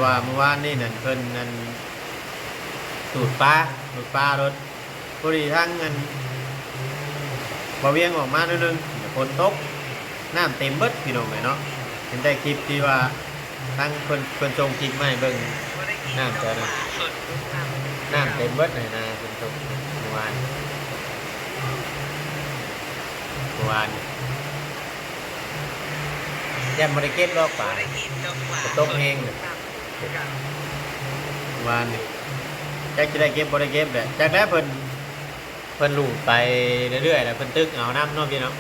ວ່າມື້ວານນີ້ນັ້ນເພິ່ນນັ້ນ ດູດປາ ດູດປາໂລດ ພໍດີທາງອັນ ບໍ່ວຽງອອກມາໜ້ອຍໜຶ່ງ ຝົນຕົກ ນ້ຳເຕັມເບິດພີ່ນ້ອງເອີຍເນາະ. ເຫັນແຕ່ຄລິບທີ່ວ່າທາງເພິ່ນ ເພິ່ນສົ່ງຄລິບມາໃຫ້ເບິ່ງ ນ້ຳແຖວນັ້ນ ນ້ຳເຕັມເບິດໃນນາເພິ່ນສົ່ງເມື່ອວານ ເມື່ອວານ ຢ້ານບໍ່ໄດ້ເກັບດອກປາ ຝົນຕົກແຮງ ວານນີ້ ຈັກຊິໄດ້ເກັບບໍ່ໄດ້ເກັບແຫຼະ ຈັກແລ້ວເພິ່ນ ເພິ່ນລູດໄປເລື້ອຍໆ ແລ້ວເພິ່ນຕຶກເອົານຳເນາະພີ່ນ້ອງ.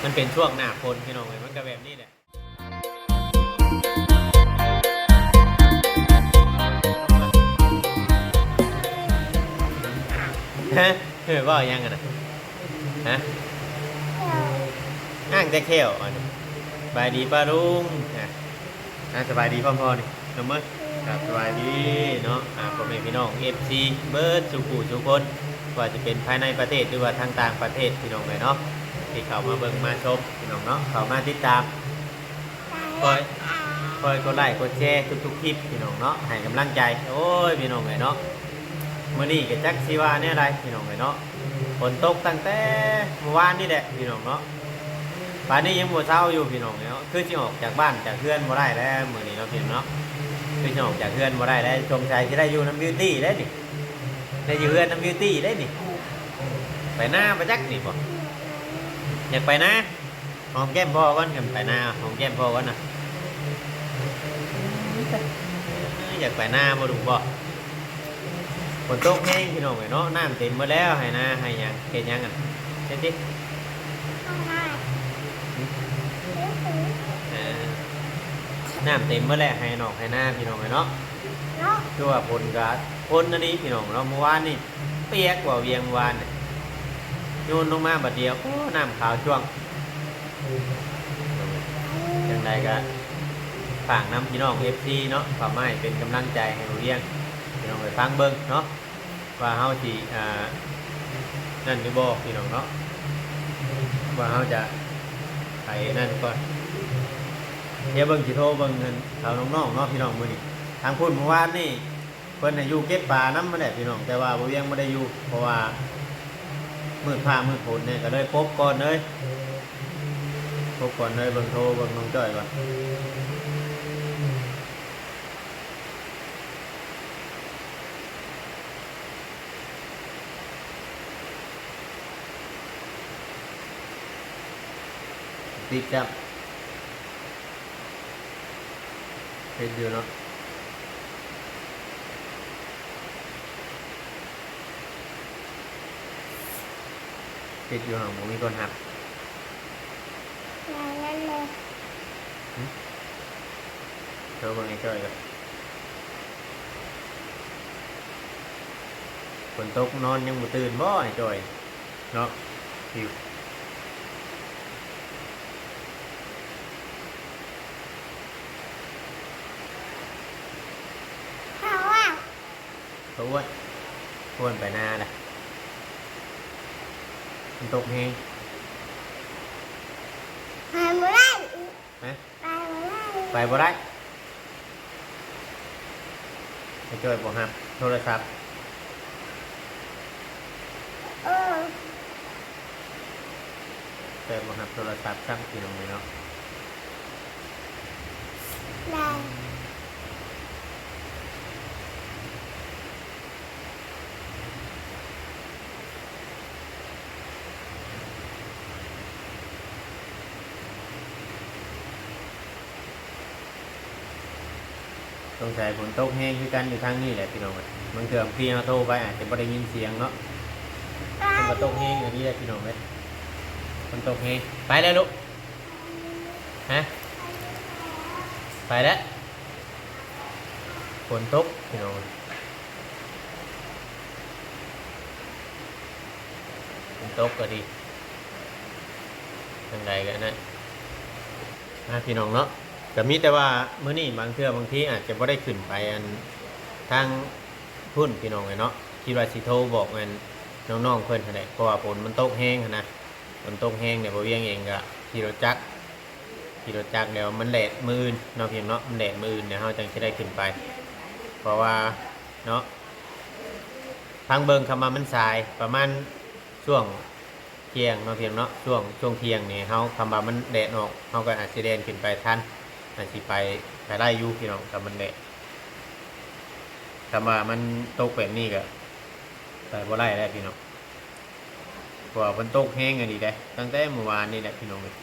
ມັນເປັນຊ່ວງໜ້າຝົນພີ່ນ້ອງເອີຍ ມັນກໍແບບນີ້ແຫຼະ. ຮະ ເອີ ເວົ້າຫຍັງຫັ້ນນະ? ຮະ ອ້າງແຕ່ແຂ້ວ ອັນນີ້ ສະບາຍດີປ້າລຸງ ອາ ອ່າ ສະບາຍດີພ້ອມພໍ່ນີ້ ນ້ອງເມີຍ ຄັບ ສະບາຍດີເນາະ ອ່າ ພໍ່ແມ່ພີ່ນ້ອງ ເອັຟຊີ ເບິດສູ່ຜູ້ສູ່ຄົນ ວ່າຈະເປັນພາຍໃນປະເທດ ຫຼືວ່າທາງຕ່າງປະເທດ ພີ່ນ້ອງເອີຍເນາະ ທີ່ເຂົ້າມາເບິ່ງມາຊົມ ພີ່ນ້ອງເນາະ ເຂົ້າມາຕິດຕາມ ຄອຍ ຄອຍກົດໄລ້ກົດແຊທຸກໆຄລິບ ພີ່ນ້ອງເນາະ ໃຫ້ກຳລັງໃຈ. ໂອ້ຍ ພີ່ນ້ອງເອີຍເນາະ ມື້ນີ້ກໍຈັກຊິວ່າແນວໃດ ພີ່ນ້ອງເອີຍເນາະ ຝົນຕົກຕັ້ງແຕ່ມື້ວານນີ້ແຫຼະ ພີ່ນ້ອງເນາະ. ປານນີ້ຍັງບໍ່ເຊົາຢູ່ພີ່ນ້ອງເອີຍເນາະ ຄືຊິອອກຈາກບ້ານຈາກເຮືອນບໍ່ໄດ້ແລ້ວມື້ນີ້ເນາະພີ່ນ້ອງເນາະ ຄືຊິອອກຈາກເຮືອນບໍ່ໄດ້ແລ້ວ ສົງໄສຊິໄດ້ຢູ່ນຳບິວຕີເດ້ນີ້ ໄດ້ຢູ່ເຮືອນນຳບິວຕີເດ້ນີ້. ໄປນາບໍ່ຈັກນີ້ບໍ່ ຢາກໄປນາ ຫອມແກ້ມພໍ່ກ່ອນ ຄັນໄປນາຫອມແກ້ມພໍ່ກ່ອນນະ. ຢາກໄປນາບໍ່ ລູກບໍ່? ຝົນຕົກແຮງພີ່ນ້ອງເອີຍເນາະ ນ້ຳເຕັມໝົດແລ້ວ ໄຮ່ນາໄຮ່ຫຍັງ ເຮັດຫຍັງຫັ້ນ ເຮັດຕິ ເອີ ນ້ຳເຕັມໝົດແລ້ວ ໄຮ່ນອກໄຮ່ນາພີ່ນ້ອງເອີຍເນາະ. ຄືວ່າຝົນກະຝົນອັນນີ້ພີ່ນ້ອງເນາະ ມື້ວານນີ້ປຽກ ເວົ້າວຽງວານນີ້ ໂຍນລົງມາບາດດຽວ ໂອ້ ນ້ຳຂາວຈ້ວງ. ຈັ່ງໃດກະຝາກນຳພີ່ນ້ອງເອັຟຊີເນາະ ເຂົ້າມາໃຫ້ເປັນກຳລັງໃຈໃຫ້ບ່າວວຽງ ພີ່ນ້ອງໄປຟັງເບິ່ງເນາະ ວ່າເຮົາຊິ ອ່າ ນັ້ນຢູ່ບໍ່ພີ່ນ້ອງເນາະ ວ່າເຮົາຈະໄປນັ້ນກ່ອນ. ດຽວເບິ່ງ ຊິໂທເບິ່ງເຂົານ້ອງໆເນາະພີ່ນ້ອງ. ມື້ນີ້ທາງພຸ້ນ ມື້ວານນີ້ ເພິ່ນໃຫ້ຢູ່ເກັບປານຳຫັ້ນແຫຼະພີ່ນ້ອງ ແຕ່ວ່າບ່າວວຽງບໍ່ໄດ້ຢູ່ ເພາະວ່າມືດຟ້າມືດຝົນແດ່ ກໍເລີຍປົບກ່ອນເລີຍ ປົບກ່ອນເລີຍ. ເບິ່ງ ໂທເບິ່ງນ້ອງຈ້ອຍກ່ອນ ຕິດຈັບ ເຮັດຢູ່ເນາະ ເຮັດຢູ່ ຫາກບໍ່ມີຄົນຮັບ. ໂທເບິ່ງໄອ້ຈ້ອຍກ່ອນ ຝົນຕົກນອນຍັງບໍ່ຕື່ນບໍ່ໄອ້ຈ້ອຍ? ເນາະ ເຂົາອ້ວນ ເຂົາອ້ວນໄປນາລະ ມັນຕົກແຮງ ໄປບໍ່ໄດ້ ຮະ? ໄປບໍ່ໄດ້ ໄປບໍ່ໄດ້ ໄອ້ຈ້ອຍບໍ່ຮັບໂທລະສັບ ເອີ ແຕ່ບໍ່ຮັບໂທລະສັບຊ້ຳ ພີ່ນ້ອງເອີຍເນາະ ໄດ້ ສົງໄສຝົນຕົກແຮງຄືກັນຢູ່ທາງນີ້ແຫຼະ ພີ່ນ້ອງເອີຍ. ບາງເທື່ອບາງທີເຮົາໂທໄປອາດຈະບໍ່ໄດ້ຍິນສຽງເນາະ ມັນກໍຕົກແຮງອັນນີ້ແຫຼະ ພີ່ນ້ອງເອີຍ ມັນຕົກແຮງ. ໄປແລ້ວລູກ ຮະ ໄປແລ້ວ ຝົນຕົກ ພີ່ນ້ອງເອີຍ. ຝົນຕົກກໍດີ ຈັ່ງໃດກໍນັ້ນນະ ພີ່ນ້ອງເນາະ. ກໍມີແຕ່ວ່າມື້ນີ້ບາງເທື່ອບາງທີອາດຈະບໍ່ໄດ້ຂຶ້ນໄປອັນທາງພຸ້ນ ພີ່ນ້ອງເອີຍເນາະ. ຄິດວ່າຊິໂທບອກອັນນ້ອງໆເພິ່ນຫັ້ນແຫຼະ ເພາະວ່າຝົນມັນຕົກແຮງຫັ້ນນະ ຝົນຕົກແຮງແລ້ວ ບ່າວວຽງເອງກໍຂີ່ລົດຈັກ ຂີ່ລົດຈັກແລ້ວມັນແດດມື້ອື່ນເນາະ ພີ່ນ້ອງເນາະ, ມັນແດດມື້ອື່ນແລ້ວເຮົາຈັ່ງຊິໄດ້ຂຶ້ນໄປ. ເພາະວ່າເນາະ ຟັງເບິ່ງຄຳວ່າມັນສາຍ ປະມານຊ່ວງທ່ຽງເນາະ ພີ່ນ້ອງເນາະ, ຊ່ວງ ຊ່ວງທ່ຽງນີ້ເຮົາ ຄຳວ່າມັນແດດອອກ ເຮົາກໍອາດຊິແລ່ນຂຶ້ນໄປທັນ ອາດຊິໄປ ໄປໄດ້ຢູ່ ພີ່ນ້ອງ. ຖ້າມັນແດດ ຄຳວ່າມັນຕົກແບບນີ້ກໍໄປບໍ່ໄດ້ແລ້ວ ພີ່ນ້ອງ. ເພາະວ່າເພິ່ນຕົກແຮງອີ່ຫຼີເດ້ ຕັ້ງແຕ່ມື້ວານນີ້ແຫຼະ ພີ່ນ້ອງເອີຍ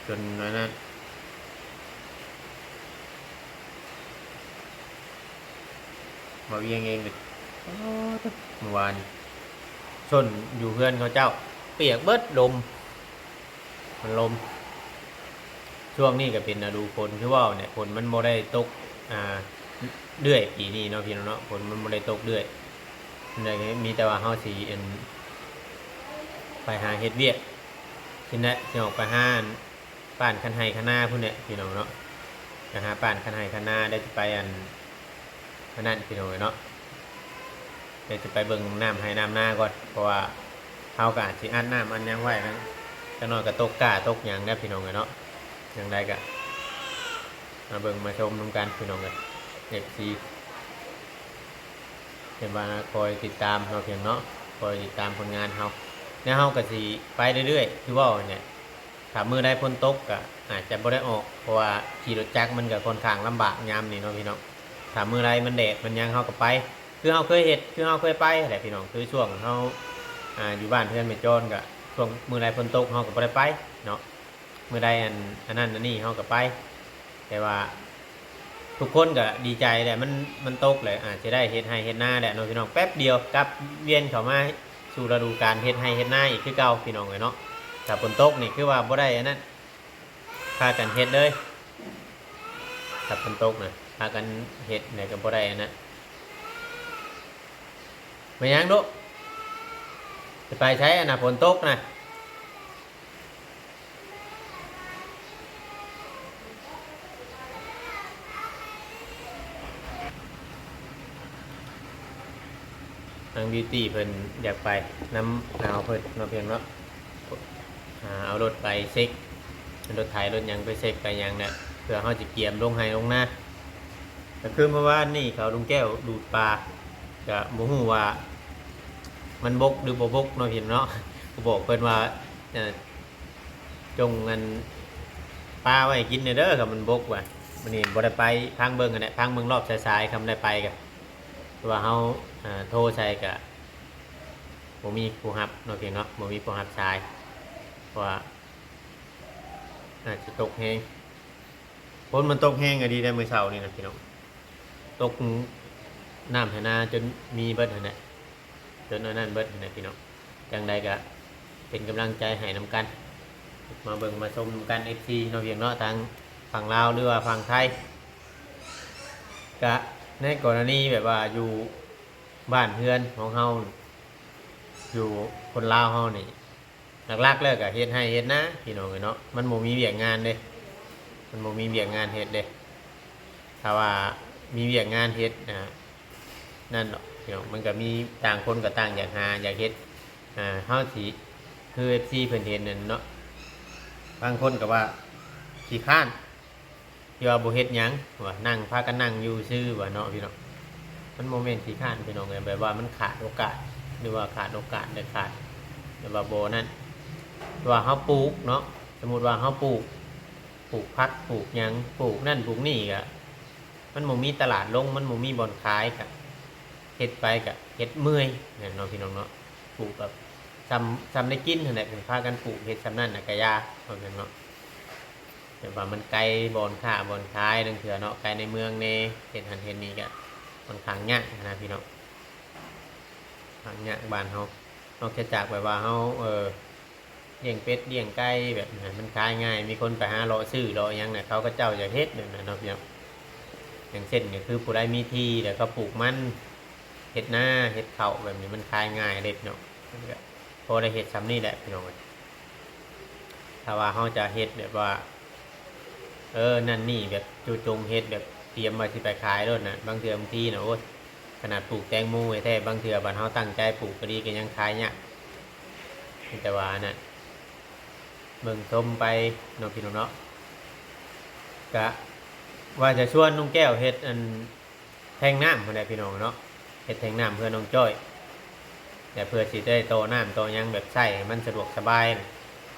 ຈົນອັນນັ້ນ ບ່າວວຽງເອງກໍ ອໍ ເມື່ອວານນີ້ ຊົນຢູ່ເຮືອນເຂົາເຈົ້າ ປຽກເບິດ ລົມ ມັນລົມ. ຊ່ວງນີ້ກໍເປັນລະດູຝົນ ຄືເວົ້າແຫຼະ ຝົນມັນບໍ່ໄດ້ຕົກ ອ່າ ເລື້ອຍປີນີ້ເນາະ ພີ່ນ້ອງເນາະ, ຝົນມັນບໍ່ໄດ້ຕົກເລື້ອຍ. ມີແຕ່ວ່າເຮົາຊິ ອັນ ໄປຫາເຮັດວຽກ ຊີ້ນແຫຼະ ຊິອອກໄປຫາ ອັນ ປ້ານຄັນໄຮ່ຄັນນາພຸ້ນແຫຼະ ພີ່ນ້ອງເນາະ, ໄປຫາປ້ານຄັນໄຮ່ຄັນນາ ແລ້ວຊິໄປ ອັນ ອັນນັ້ນ ພີ່ນ້ອງເອີຍເນາະ, ແລ້ວຊິໄປເບິ່ງນ້ຳໄຮ່ນ້ຳນາກ່ອນ. ເພາະວ່າເຮົາກໍອາດຊິອັດນ້ຳອັດຫຍັງໄວ້ນຳ, ຈັກໜ້ອຍກໍຕົກກ້າຕົກຫຍັງແລ້ວ ພີ່ນ້ອງເອີຍເນາະ. ຈັ່ງໃດກໍມາເບິ່ງມາຊົມນຳກັນ ພີ່ນ້ອງເອີຍ ເອັຟຊີ ເຫັນວ່າຄອຍຕິດຕາມເນາະ ພຽງເນາະ, ຄອຍຕິດຕາມຜົນງານເຮົາ ແລ້ວເຮົາກໍຊິໄປເລື້ອຍໆ ຄືເວົ້າຫັ້ນແຫຼະ. ຖ້າມື້ໃດຝົນຕົກກໍອາດຈະບໍ່ໄດ້ອອກ ເພາະວ່າຂີ່ລົດຈັກມັນກໍຄ່ອນຂ້າງລຳບາກຍາມນີ້ເນາະ ພີ່ນ້ອງ. ຖ້າມື້ໃດມັນແດດມັນຫຍັງ ເຮົາກໍໄປ ຄືເຮົາເຄີຍເຮັດ ຄືເຮົາເຄີຍໄປແຫຼະ ພີ່ນ້ອງ. ຄືຊ່ວງເຮົາ ອ່າ ຢູ່ບ້ານເຮືອນແມ່ຈອນ ກໍຊ່ວງມື້ໃດຝົນຕົກເຮົາກໍບໍ່ໄດ້ໄປເນາະ, ມື້ໃດອັນ ອັນນັ້ນອັນນີ້ເຮົາກໍໄປ. ແຕ່ວ່າທຸກຄົນກໍດີໃຈແຫຼະ ມັນ ມັນຕົກແຫຼະ ອາດຈະໄດ້ເຮັດໄຮ່ເຮັດນາແຫຼະເນາະ ພີ່ນ້ອງ. ແປັບດຽວກັບວຽນເຂົ້າມາ ສູ່ລະດູການເຮັດໄຮ່ເຮັດນາອີກຄືເກົ່າ ພີ່ນ້ອງເອີຍເນາະ. ຖ້າຝົນຕົກນີ້ຄືວ່າບໍ່ໄດ້ອັນນັ້ນ ພາກັນເຮັດເລີຍ. ຖ້າຝົນຕົກນະ ພາກັນເຮັດແລ້ວກໍບໍ່ໄດ້ອັນນັ້ນ. ແມ່ນຫຍັງລູກ? ຈະໄປໃສອັນນະ ຝົນຕົກນະ? ນາງບິວຕີເພິ່ນຢາກໄປນຳນ້າເພິ່ນເນາະ ພຽງເນາະ, ອ່າ ເອົາລົດໄປເຊັກ ລົດໄຖລົດຫຍັງໄປເຊັກໄປຫຍັງແຫຼະ ເພື່ອເຮົາຊິກຽມລົງໄຮ່ລົງນາ. ກໍຄືເມື່ອວານນີ້ເຂົາລຸງແກ້ວດູດປາ ກໍບໍ່ຮູ້ວ່າມັນບົກຫຼືບໍ່ບົກເນາະ ພີ່ນ້ອງເນາະ. ກໍບອກເພິ່ນວ່າ ເອີ ຈົ່ງອັນປາໄວ້ກິນແດ່ເດີ ຄັນມັນບົກວ່າ. ມື້ນີ້ບໍ່ໄດ້ໄປ ພັງເບິ່ງຫັ້ນແຫຼະ ພັງເບິ່ງລອບສາຍໆ ຄັນໄດ້ໄປກະ ເພາະວ່າເຮົາ ເອີ ໂທໃສ່ກະບໍ່ມີຜູ້ຮັບເນາະ ພີ່ນ້ອງເນາະ, ບໍ່ມີຜູ້ຮັບສາຍ ເພາະວ່າອາດຈະຕົກແຮງ. ຝົນມັນຕົກແຮງອີ່ຫຼີໃດ໋ມື້ເຊົ້ານີ້ນະ ພີ່ນ້ອງ, ຕົກນ້ຳໃຫ້ນາຈົນມີເບິດຫັ້ນແຫຼະ ຈົນອັນນັ້ນເບິດຫັ້ນແຫຼະ ພີ່ນ້ອງ. ຈັ່ງໃດກະເປັນກຳລັງໃຈໃຫ້ນຳກັນ ມາເບິ່ງມາຊົມນຳກັນ ເອັຟຊີ ເນາະ ພຽງເນາະ, ທາງຝັ່ງລາວ ຫຼືວ່າຝັ່ງໄທ. ກະໃນກໍລະນີແບບວ່າຢູ່ບ້ານເຮືອນຂອງເຮົາ ຢູ່ຄົນລາວເຮົານີ້ ຫຼັກໆແລ້ວກໍເຮັດໄຮ່ເຮັດນາ ພີ່ນ້ອງເອີຍເນາະ, ມັນບໍ່ມີວຽກງານເດ້ ມັນບໍ່ມີວຽກງານເຮັດເດ້. ຖ້າວ່າມີວຽກງານເຮັດ ອ່າ ນັ້ນດອກ ພີ່ນ້ອງ, ມັນກໍມີ ຕ່າງຄົນກໍຕ່າງຢາກຫາຢາກເຮັດ. ອ່າ ເຮົາຊິ ຄື ເອັຟຊີ ເພິ່ນເຫັນນັ້ນເນາະ, ບາງຄົນກໍວ່າຂີ້ຄ້ານ ທີ່ວ່າບໍ່ເຮັດຫຍັງວ່າ ນັ່ງ ພາກັນນັ່ງຢູ່ຊື່ວ່າເນາະ ພີ່ນ້ອງ. ມັນບໍ່ແມ່ນຂີ້ຄ້ານ ພີ່ນ້ອງເອີຍ, ແບບວ່າມັນຂາດໂອກາດ ຫຼືວ່າຂາດໂອກາດ ແລະ ຂາດ ແບບວ່າບໍ່ນັ້ນ. ແຕ່ວ່າເຮົາປູກເນາະ, ສົມມຸດວ່າເຮົາປູກ ປູກຜັກ ປູກຫຍັງ ປູກນັ້ນ ປູກນີ້ ກະມັນບໍ່ມີຕະຫຼາດລົງ ມັນບໍ່ມີບ່ອນຂາຍ ກະເຮັດໄປກະເຮັດເມື່ອຍ ແມ່ນເນາະ ພີ່ນ້ອງເນາະ. ປູກແບບ ສ່ຳ ສ່ຳໄດ້ກິນຫັ້ນແຫຼະ ເພິ່ນພາກັນປູກ ເຮັດສ່ຳນັ້ນນະກະຢ່າ ວ່າແມ່ນເນາະ. ແບບວ່າມັນໄກບ່ອນຄ້າບ່ອນຂາຍ ລາງເທື່ອເນາະ ໄກໃນເມືອງແດ່ ເຮັດຫັ້ນເຮັດນີ້ກະຂ້ອນຂ້າງຍາກຫັ້ນນະ ພີ່ນ້ອງ, ຂ້ອນຂ້າງຍາກ. ບ້ານເຮົາ ນອກຈາກແບບວ່າເຮົາ ເອີ ລ້ຽງເປັດລ້ຽງໄກ່ແບບນັ້ນ ມັນຂາຍງ່າຍ ມີຄົນໄປຫາເລາະຊື້ເລາະຫຍັງນະ ເຂົາ ເຂົາເຈົ້າຢາກເຮັດແບບນັ້ນເນາະ ພີ່ນ້ອງ. ຢ່າງເຊັ່ນ ກໍຄືຜູ້ໃດມີທີ່ ແລ້ວເຂົາປູກມັນ ເຮັດນາ ເຮັດເຂົ້າແບບນີ້ ມັນຂາຍງ່າຍເດ້ເນາະ, ມັນກໍພໍໄດ້ເຮັດສ່ຳນີ້ແຫຼະ ພີ່ນ້ອງເອີຍ. ຖ້າວ່າເຮົາຈະເຮັດແບບວ່າ ເອີ ນັ້ນນີ້ ແບບຈູ່ຈົງເຮັດ ແບບຕຽມວ່າຊິໄປຂາຍໂລດນະ, ບາງເທື່ອບາງທີນະ ໂອ້ຍ ຂະໜາດປູກແຕງໂມແທ້ໆ ບາງເທື່ອບາດເຮົາຕັ້ງໃຈປູກກໍດີ ກໍຍັງຂາຍຍາກ. ມີແຕ່ວ່າອັນນັ້ນ ເບິ່ງຊົມໄປເນາະ ພີ່ນ້ອງເນາະ. ກະວ່າຈະຊວນນ້ອງແກ້ວເຮັດອັນແທງນ້ຳຫັ້ນແຫຼະ ພີ່ນ້ອງເນາະ, ເຮັດແທງນ້ຳເພື່ອນ້ອງຈ້ອຍ ແລະ ເພື່ອຊິໄດ້ຕໍ່ນ້ຳຕໍ່ຫຍັງແບບໃຊ້ໃຫ້ມັນສະດວກສະບາຍ.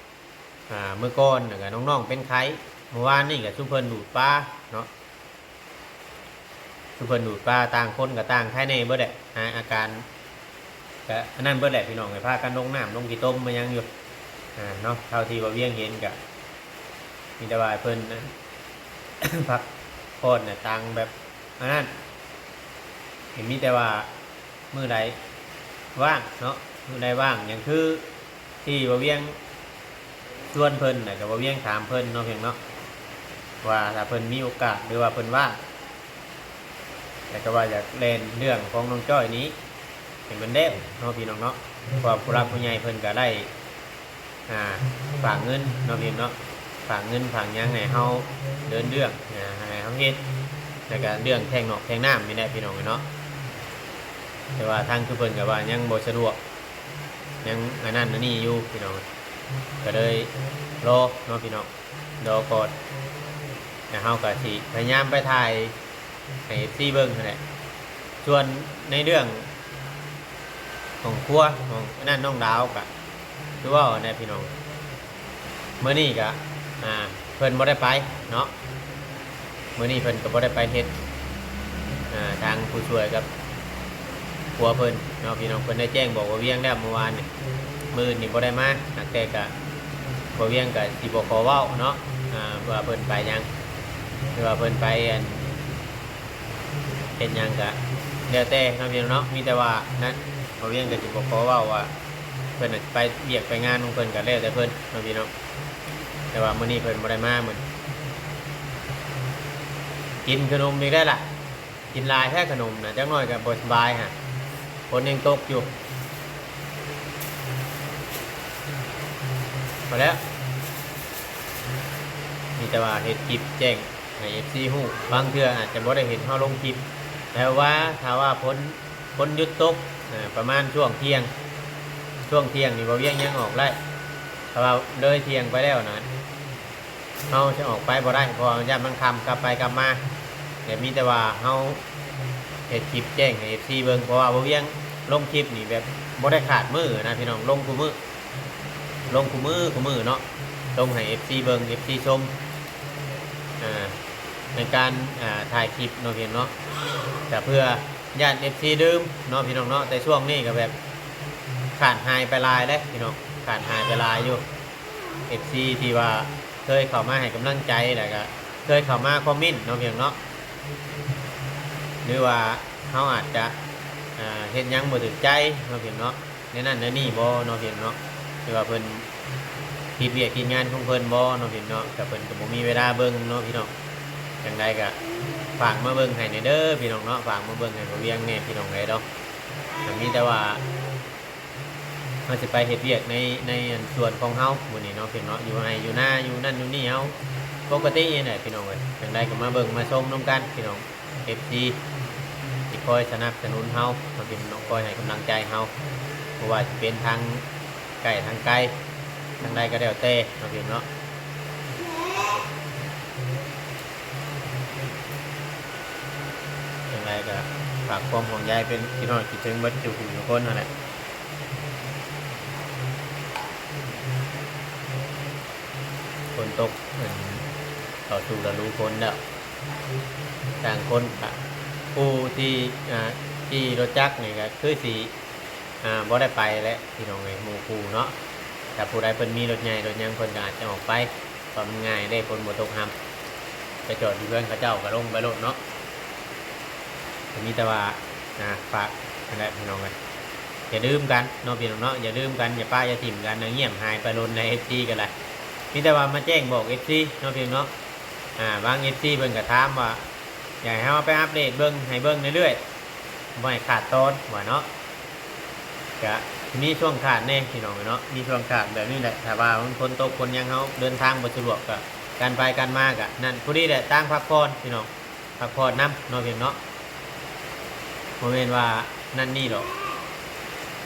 ອ່າ ມື້ກ່ອນນະກະນ້ອງໆເປັນໄຂ້, ມື້ວານນີ້ກະຊຸມເພິ່ນດູດປາເນາະ. ຊຸມເພິ່ນດູດປາ ຕ່າງຄົນກໍຕ່າງໄຄແນ່ເບິດແຫຼະ ຫາອາການ ກໍອັນນັ້ນເບິດແຫຼະ ພີ່ນ້ອງເອີຍ. ພາກັນລົງນ້ຳລົງຂີ້ຕົມມາຫຍັງຢູ່ ອ່າ ເນາະ. ເທົ່າທີ່ວ່າວຽງເຫັນກໍມີແຕ່ວ່າເພິ່ນ ພັກຜ່ອນນະ ຕ່າງແບບອັນນັ້ນ ກໍມີແຕ່ວ່າ ມື້ໃດວ່າງເນາະ ມື້ໃດວ່າງຫຍັງ ຄືທີ່ບ່າວວຽງຊວນເພິ່ນ ແລ້ວກໍບ່າວວຽງຖາມເພິ່ນເນາະ ພຽງເນາະ ວ່າຖ້າເພິ່ນມີໂອກາດ ຫຼືວ່າເພິ່ນວ່າງ ແລ້ວກໍວ່າຢາກແລ່ນເລື່ອງຂອງນ້ອງຈ້ອຍນີ້ໃຫ້ມັນແລ້ວເນາະ ພີ່ນ້ອງເນາະ. ເພາະວ່າຜູ້ຫຼັກຜູ້ໃຫຍ່ເພິ່ນກໍໄດ້ ອ່າ ຝາກເງິນເນາະ ພີ່ນ້ອງເນາະ, ຝາກເງິນຝາກຫຍັງໃຫ້ເຮົາເດີນເລື່ອງ ອ່າ ໃຫ້ເຮົາເຮັດ ແລ້ວກະເລື່ອງແທງນອກແທງນ້ຳນີ້ແຫຼະ ພີ່ນ້ອງເອີຍເນາະ. ແຕ່ວ່າທາງຄືເພິ່ນກໍວ່າຍັງບໍ່ສະດວກ ຍັງອັນນັ້ນອັນນີ້ຢູ່ ພີ່ນ້ອງ, ກໍເລີຍລໍເນາະ ພີ່ນ້ອງ, ລໍກ່ອນ. ແລ້ວເຮົາກໍຊິພະຍາຍາມໄປຖ່າຍ ໃຫ້ເອັຟຊີເບິ່ງຫັ້ນແຫຼະ. ສ່ວນໃນເລື່ອງຂອງຄົວຂອງອັນນັ້ນ ນ້ອງດາວກະຄືເວົ້າຫັ້ນແຫຼະ ພີ່ນ້ອງ, ມື້ນີ້ກະ ອ່າ ເພິ່ນບໍ່ໄດ້ໄປເນາະ, ມື້ນີ້ເພິ່ນກະບໍ່ໄດ້ໄປເຮັດ. ອ່າ ທາງຜູ້ຊ່ວຍກັບຜົວເພິ່ນເນາະ ພີ່ນ້ອງ, ເພິ່ນໄດ້ແຈ້ງບອກບ່າວວຽງແລ້ວມື້ວານນີ້, ມື້ອື່ນນີ້ບໍ່ໄດ້ມາ. ຫາກແຕ່ກະບ່າວວຽງກະຊິບໍ່ຂໍເວົ້າເນາະ ອ່າ ວ່າເພິ່ນໄປຫຍັງ ຫຼືວ່າເພິ່ນໄປອັນ ເຮັດຫຍັງກະແລ້ວແຕ່ເນາະ ພີ່ນ້ອງເນາະ. ມີແຕ່ວ່ານັ້ນ ບ່າວວຽງກໍຊິບໍ່ຂໍເວົ້າວ່າເພິ່ນອາດຈະໄປວຽກໄປງານຂອງເພິ່ນ ກໍແລ້ວແຕ່ເພິ່ນເນາະ ພີ່ນ້ອງ. ແຕ່ວ່າມື້ນີ້ເພິ່ນບໍ່ໄດ້ມາມື້ນີ້. ກິນຂະໜົມອີກແລ້ວລະ, ກິນຫຼາຍແທ້ຂະໜົມນະ, ຈັກໜ້ອຍກໍບໍ່ສະບາຍຫັ້ນ, ຝົນຍັງຕົກຢູ່. ພໍແລ້ວ ມີແຕ່ວ່າເຮັດຄລິບແຈ້ງ ໃຫ້ເອັຟຊີຮູ້, ບາງເທື່ອອາດຈະບໍ່ໄດ້ເຫັນເຮົາລົງຄລິບ. ແຕ່ວ່າຖ້າວ່າຝົນ ຝົນຢຸດຕົກ ເອີ ປະມານຊ່ວງທ່ຽງ, ຊ່ວງທ່ຽງນີ້ບ່າວວຽງຍັງອອກໄດ້, ຖ້າວ່າເລີຍທ່ຽງໄປແລ້ວນະ ເຮົາຈະອອກໄປບໍ່ໄດ້ ເພາະວ່າຢ້ານມັນຄ່ຳກັບໄປກັບມາ. ແຕ່ມີແຕ່ວ່າເຮົາເຮັດຄລິບແຈ້ງໃຫ້ເອັຟຊີເບິ່ງ, ເພາະວ່າບ່າວວຽງລົງຄລິບນີ້ແບບບໍ່ໄດ້ຂາດມື້ນະ ພີ່ນ້ອງ, ລົງຄູ່ມື້ ລົງຄູ່ມື້ ຄູ່ມື້ເນາະ, ລົງໃຫ້ເອັຟຊີເບິ່ງ ເອັຟຊີຊົມ ອ່າ ໃນການ ອ່າ ຖ່າຍຄລິບເນາະ ພີ່ນ້ອງເນາະ. ກະເພື່ອຢ້ານເອັຟຊີລືມເນາະ ພີ່ນ້ອງເນາະ, ແຕ່ຊ່ວງນີ້ກະແບບຂາດຫາຍໄປຫຼາຍເດ້ ພີ່ນ້ອງ, ຂາດຫາຍໄປຫຼາຍຢູ່. ເອັຟຊີທີ່ວ່າເຄີຍເຂົ້າມາໃຫ້ກຳລັງໃຈ ແລ້ວກະເຄີຍເຂົ້າມາຄອມເມັນເນາະ ພີ່ນ້ອງເນາະ, ຫຼືວ່າເຮົາອາດຈະ ອ່າ ເຮັດຫຍັງບໍ່ຖືກໃຈເນາະ ພີ່ນ້ອງເນາະ. ແນວນັ້ນແນວນີ້ບໍ່ເນາະ ພີ່ນ້ອງເນາະ, ຫຼືວ່າເພິ່ນຕິດວຽກຕິດງານຂອງເພິ່ນບໍ່ເນາະ ພີ່ນ້ອງເນາະ, ກໍເພິ່ນກໍບໍ່ມີເວລາເບິ່ງເນາະ ພີ່ນ້ອງ. ຈັ່ງໃດກໍຝາກມາເບິ່ງໃຫ້ແດ່ເດີ ພີ່ນ້ອງເນາະ, ຝາກມາເບິ່ງໃຫ້ບ່າວວຽງແດ່ ພີ່ນ້ອງເອີຍເນາະ. ກໍມີແຕ່ວ່າເຮົາຊິໄປເຮັດວຽກໃນ ໃນອັນສວນຂອງເຮົາມື້ນີ້ເນາະ ພີ່ນ້ອງເນາະ, ຢູ່ໄຮ່ຢູ່ນາ ຢູ່ນັ້ນຢູ່ນີ້ ເຮົາປົກກະຕິນີ້ແຫຼະ ພີ່ນ້ອງເອີຍ. ຈັ່ງໃດກໍມາເບິ່ງມາຊົມນຳກັນ ພີ່ນ້ອງ. ເອັຟຊີທີ່ຄອຍສະໜັບສະໜູນເຮົາເນາະ ພີ່ນ້ອງເນາະ, ຄອຍໃຫ້ກຳລັງໃຈເຮົາ ບໍ່ວ່າຊິເປັນທາງໃກ້ທາງໄກ ທາງໃດກໍແລ້ວແຕ່ເນາະ ພີ່ນ້ອງເນາະ. ຈັ່ງໃດກໍຝາກຄວາມຫ່ວງໃຍເປັນ ຄິດຮອດຄິດເຖິງເບິດທຸກຜູ້ທຸກຄົນຫັ້ນແຫຼະ. ຝົນຕົກ ເຂົ້າສູ່ລະດູຝົນແລ້ວ. ຕ່າງຄົນກະ ຜູ້ທີ່ ອ່າ ຂີ່ລົດຈັກນີ້ກະຄືຊິ ອ່າ ບໍ່ໄດ້ໄປແຫຼະ ພີ່ນ້ອງເອີຍ ໝູ່ຄູ່ເນາະ. ຖ້າຜູ້ໃດເພິ່ນມີລົດໃຫຍ່ລົດຫຍັງ ເພິ່ນກະອາດຈະອອກໄປ ເພາະມັນງ່າຍເດ້ ຝົນບໍ່ຕົກຮຳ ໄປຈອດຢູ່ເຮືອນເຂົາເຈົ້າກະລົງໄປໂລດເນາະ. ກະມີແຕ່ວ່າ ອ່າ ຝາກຫັ້ນແຫຼະ ພີ່ນ້ອງເອີຍ, ຢ່າລືມກັນເນາະ ພີ່ນ້ອງເນາະ, ຢ່າລືມກັນ ຢ່າປະຢ່າຖິ້ມກັນນະ, ງຽບຫາຍໄປດົນໃນ ເອັຟຊີ ກໍໄດ້. ມີແຕ່ວ່າມາແຈ້ງບອກ ເອັຟຊີ ເນາະ ພີ່ນ້ອງເນາະ. ອ່າ ບາງ ເອັຟຊີ ເພິ່ນກໍຖາມວ່າ ຢາກໃຫ້ເຮົາໄປອັບເດດເບິ່ງ ໃຫ້ເບິ່ງເລື້ອຍໆ ບໍ່ໃຫ້ຂາດຕອນວ່າເນາະ. ກະມີຊ່ວງຂາດແດ່ພີ່ນ້ອງເນາະ, ມີຊ່ວງຂາດແບບນີ້ແຫຼະ. ຖ້າວ່າມັນຝົນຕົກຝົນຫຍັງ ເຮົາເດີນທາງບໍ່ສະດວກ ກະການໄປການມາກະນັ້ນ ພໍດີແຫຼະ, ຕ່າງພັກຜ່ອນພີ່ນ້ອງ, ພັກຜ່ອນນຳເນາະ ພີ່ນ້ອງເນາະ. ບໍ່ແມ່ນວ່ານັ້ນນີ້ດອກ.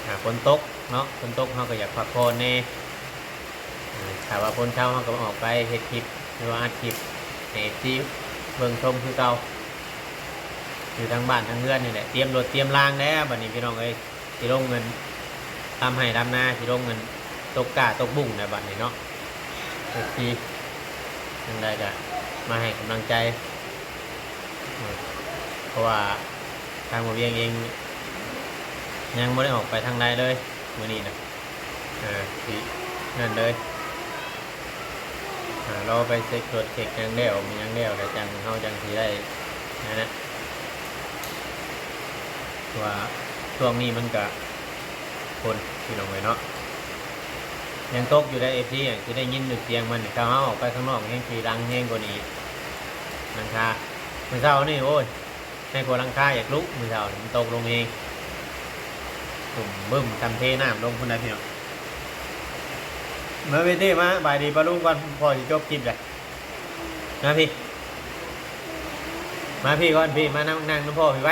ອ່າ ຝົນຕົກເນາະ, ຝົນຕົກເຮົາກໍຢາກພັກຜ່ອນແດ່. ຖ້າວ່າຝົນເຊົາ ເຮົາກໍອອກໄປເຮັດຄລິບ ຫຼືວ່າອັດຄລິບໃຫ້ເອັຟຊີເບິ່ງຊົມຄືເກົ່າ ຢູ່ທາງບ້ານທາງເຮືອນນີ້ແຫຼະ. ຕຽມລົດຕຽມລາງແລ້ວບັດນີ້ພີ່ນ້ອງເອີຍ, ຊິລົງເງິນດຳໄຮ່ດຳນາ ຊິລົງເງິນຕົກກ້າຕົກບຸ້ງແລ້ວບັດນີ້ເນາະ ເອັຟຊີ. ຈັ່ງໃດກໍມາໃຫ້ກຳລັງໃຈ ເພາະວ່າທາງບ່າວວຽງເອງຍັງບໍ່ໄດ້ອອກໄປທາງໃດເລີຍມື້ນີ້ນະ. ເອີ ຊິນັ້ນເລີຍ ອ່າ ລໍໄປເຊັກລົດເຊັກຫຍັງແລ້ວ ມີຫຍັງແລ້ວ ແລ້ວຈັ່ງ ເຮົາຈັ່ງຊິໄດ້ນັ້ນນະ ວ່າຊ່ວງນີ້ມັນກະຝົນພີ່ນ້ອງເອີຍເນາະ ຍັງຕົກຢູ່ໃດ ເອັຟຊີ ຊິໄດ້ຍິນຢູ່ສຽງມັນ. ຖ້າເຮົາອອກໄປຂ້າງນອກແຮງຊິດັງແຮງກວ່ານີ້ ຫຼັງຄາ ມື້ເຊົ້ານີ້ ໂອ້ຍ ໃຫ້ກວ່າຫຼັງຄາຢາກລຸກ ມື້ເຊົ້ານີ້ມັນຕົກລົງເອງ ບຶ້ມໆ ຊ່ຳເທນ້ຳລົງພຸ້ນນະພີ່ນ້ອງ. ມາພີ່ຕິ ມາບາຍດີປ້າລຸງກ່ອນ ພໍ່ຊິຈົບຄລິບແລ້ວ. ມາພີ່ ມາພີ່ກ່ອນ ພີ່ມານັ່ງ ນັ່ງນຳພໍ່ພີ່ໄວ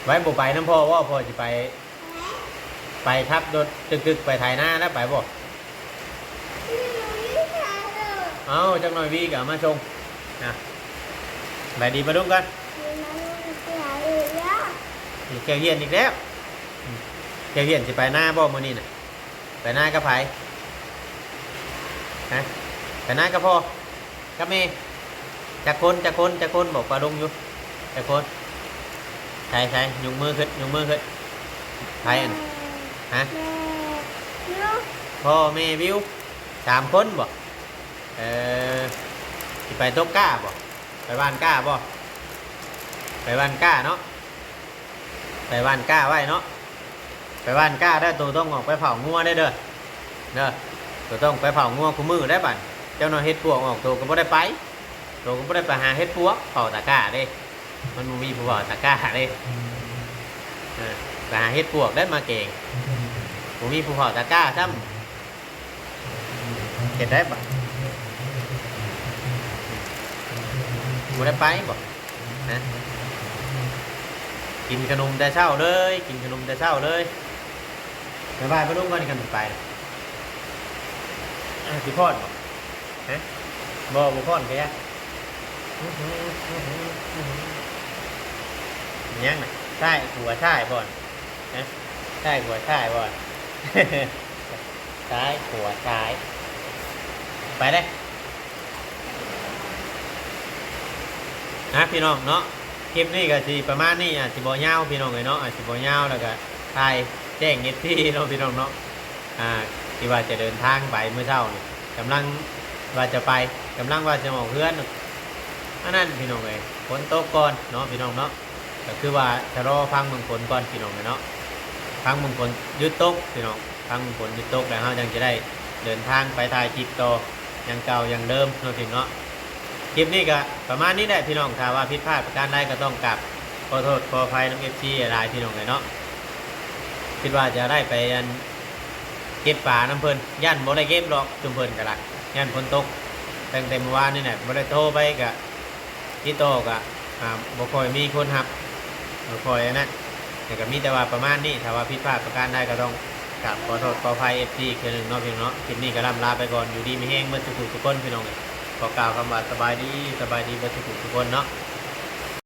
ໄວ. ບໍ່ໄປນຳພໍ່ບໍ່? ພໍ່ຊິໄປ ໄປຂັບລົດຕຶກໆ ໄປໄຖນາແລ້ວ ໄປບໍ່? ເອົາ ຈັກໜ້ອຍວີກໍເອົາມາສົ່ງ. ອ່ະ ສະບາຍດີປ້າລຸງກ່ອນ. ກ່ຽວຫຽນອີກແລ້ວ ກ່ຽວຫຽນຊິໄປນາບໍ່ມື້ນີ້ນະ? ໄປນາກັບໃຜ? ຮະ? ໄປນາກັບພໍ່ ກັບແມ່? ຈັກຄົນ ຈັກຄົນ ຈັກຄົນ? ບອກປ້າລຸງຢູ່ ຈັກຄົນ? ໃສ ໃສ ຍົກມືຂຶ້ນ ຍົກມືຂຶ້ນ. ໃຜອັນ? ຮະ? ພໍ່ແມ່ວິວ ສາມຄົນບໍ? ເອີ ຊິໄປຕົກກ້າບໍ? ໄປຫວ່ານກ້າບໍ? ໄປຫວ່ານກ້າເນາະ ໄປຫວ່ານກ້າໄວ້ເນາະ ໄປຫວ່ານກ້າເດີ. ໂຕຕ້ອງອອກໄປເຝົ້າງົວເດີ ເດີ ເດີ. ໂຕຕ້ອງໄປເຝົ້າງົວຄູ່ມື້ໄດ໋ບັດ. ເຈົ້ານ້ອຍເຫັດປວກອອກ ໂຕກໍບໍ່ໄດ້ໄປ ໂຕກໍບໍ່ໄດ້ໄປຫາເຫັດປວກ ເຝົ້າຕະກ້າເດ້. ມັນບໍ່ມີຜູ້ເຝົ້າຕະກ້າເດ້ ເອີ ໄປຫາເຫັດປວກໄດ້ມາແກງ ບໍ່ມີຜູ້ເຝົ້າຕະກ້າຊ້ຳ. ເຮັດໄດ້ບາດ ບໍ່ໄດ້ໄປບໍ? ຮະ? ກິນຂະໜົມແຕ່ເຊົ້າເລີຍ ກິນຂະໜົມແຕ່ເຊົ້າເລີຍ. ບາຍບາຍປ້າລຸງກ່ອນ ຄັນໄປ ອ່າ ຊິຟ້ອນບໍ? ຮະ? ບໍ່ ບໍ່ຟ້ອນກະຢ່າ. ຫຍັງນະ? ຊ້າຍຂວາຊ້າຍບໍ? ຮະ? ຊ້າຍຂວາຊ້າຍບໍ? ຊ້າຍຂວາຊ້າຍ ໄປເດ້. ອ່ະ ພີ່ນ້ອງເນາະ ຄລິບນີ້ກໍຊິປະມານນີ້ ອາດຊິບໍ່ຍາວພີ່ນ້ອງເອີຍເນາະ ອາດຊິບໍ່ຍາວ ແລ້ວກໍຖ່າຍແຈ້ງເອັຟຊີເນາະ ພີ່ນ້ອງເນາະ. ອ່າ ທີ່ວ່າຈະເດີນທາງໄປມື້ເຊົ້ານີ້ ກຳລັງວ່າຈະໄປ ກຳລັງວ່າຈະອອກເຮືອນ ອັນນັ້ນພີ່ນ້ອງເອີຍ ຝົນຕົກກ່ອນເນາະ ພີ່ນ້ອງເນາະ. ກໍຄືວ່າຊະລໍຟັງເບິ່ງຝົນກ່ອນພີ່ນ້ອງເອີຍເນາະ ຟັງເບິ່ງຝົນຢຸດຕົກພີ່ນ້ອງ ຟັງເບິ່ງຝົນຢຸດຕົກ ແລ້ວເຮົາຈັ່ງຈະໄດ້ເດີນທາງໄປຖ່າຍຄລິບຕໍ່ຢ່າງເກົ່າຢ່າງເດີມເນາະພີ່ນ້ອງເນາະ. ຄລິບນີ້ກໍປະມານນີ້ແຫຼະພີ່ນ້ອງ ຖ້າວ່າຜິດພາດປະການໃດກໍຕ້ອງກາບຂໍໂທດຂໍອະໄພນຳເອັຟຊີຫຼາຍໆ ພີ່ນ້ອງເອີຍເນາະ. ຄິດວ່າຈະໄດ້ໄປອັນເກັບປານຳເພິ່ນ ຢ້ານບໍ່ໄດ້ເກັບດອກ ຊຸມເພິ່ນກໍໄດ້ ຢ້ານຝົນຕົກ. ຕັ້ງແຕ່ມື້ວານນີ້ແຫຼະ ບໍ່ໄດ້ໂທໄປກໍ ຕິດຕໍ່ກໍ ອ່າ ບໍ່ຄ່ອຍມີຄົນຮັບ ບໍ່ຄ່ອຍອັນນັ້ນ ແຕ່ກໍມີແຕ່ວ່າປະມານນີ້ ຖ້າວ່າຜິດພາດປະການໃດກໍຕ້ອງກາບຂໍໂທດຂໍອະໄພເອັຟຊີອີກເທື່ອໜຶ່ງເນາະ ພີ່ນ້ອງເນາະ. ຄລິບນີ້ກໍລ່ຳລາໄປກ່ອນ ຢູ່ດີມີແຮງເບິດສູ່ຜູ້ທຸກຄົນ ພີ່ນ້ອງ. ຂໍກ່າວຄຳວ່າສະບາຍດີ ສະບາຍດີເບິດສູ່ຜູ້ທຸກຄົນເນາະ.